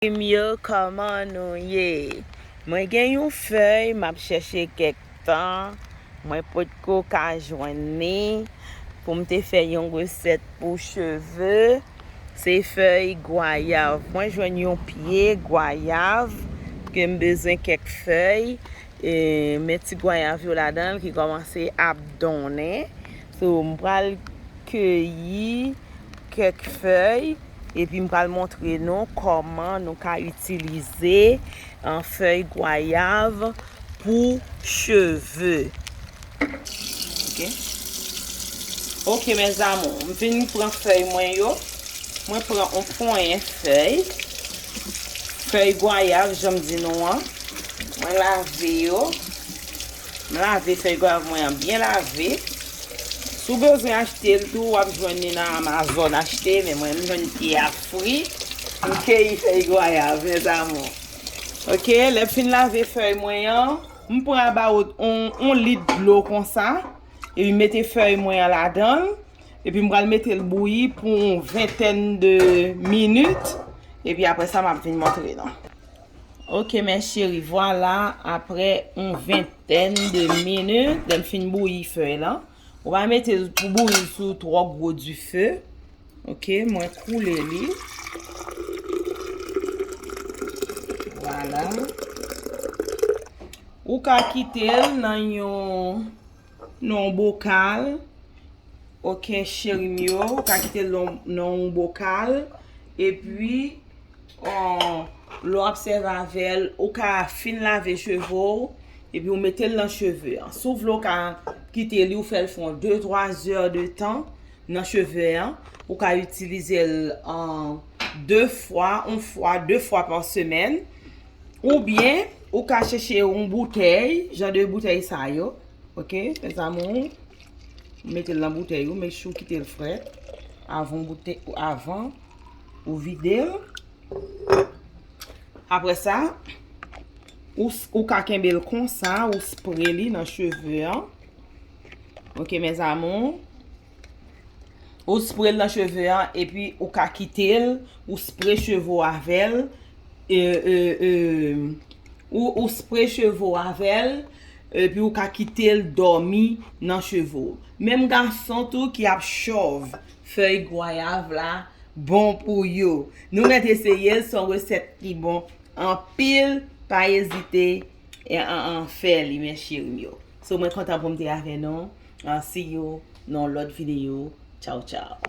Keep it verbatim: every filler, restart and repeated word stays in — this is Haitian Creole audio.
M yo, kòman nou ye? Mwen gen yon fèy, m ap chèche kèk tan. Mwen potko ka jwenn li pou m te fè yon resèt pou cheve. Se fèy gwayav. Mwen jwenn yon pye gwayav ke m bezwen kèk fèy. E, men ti gwayav yo ladan l ki kòmanse ap donnen. So, m pral keyi kèk fèy, epi m pral montre nou kòman nou ka itilize, an, fèy gwayav pou cheve. Ok. Ok, mes amours, m fin pran fèy mwen yo. Mwen pran yon ponyen fèy. Fèy gwayav, jan m di nou an. Mwen lave yo. M lave fèy gwayav mwen an byen lave. Si w bezwen achte l tou, w ap jwenn li nan Amazon achte, men mwen, m jwenn pye a fri. M keyi fèy gwayav, mes amours. Ok, lè m fin lave fèy mwen an, m pran about on, on lit dlo konsa, epi m mete fèy mwen an ladan l, epi m pral mete l bouyi pou yon ventèn de minit, epi apre sa, m ap vin montre nou. Ok, mes chéris, vwala, apre yon ventèn de minit, lè m fin bouyi fèy lan, ou pa mete l pou bouyi sou twò gwo dife. Ok, mwen koule li. Vwala. Ou ka kite l nan yon, nan yon bokal. Ok, cheri m yo, ou ka kite l nan, nan yon bokal. Epi, lè w ap sèvi avè l, ou ka fin lave cheve w, epi w mete l nan cheve an. Si w vle, w ka kite li, w fè l fè yon de, twa zè de tan nan cheve an. Ou ka itilize l, an, de fwa, yon fwa, de fwa pa semèn. Oubyen, ou ka chèche yon boutèy, jan de boutèy sa yo. Ok, mes amours. Mete l nan boutèy ou, make sure w kite l frèt avan w boute-, avan ou vide l. Apre sa, ou, ou ka kenbe l konsa, ou spre li nan cheve an. Ok, mes amours. Ou spre l nan cheve an, epi ou ka kite l, ou spre cheve w avè l, e, e, e, ou, ou spre cheve w avè l, epi ou ka kite l dòmi nan cheve w. Menm gason tou ki ap chòv, fèy gwayav la bon pou yo. Nou mèt eseye l, se yon resèt ki bon anpil, pa ezite, e, an, an, fè li, mes chéris m yo. So, mwen kontan pou m te avè nou. An, see you nan lòt videyo. Tchaw, tchaw.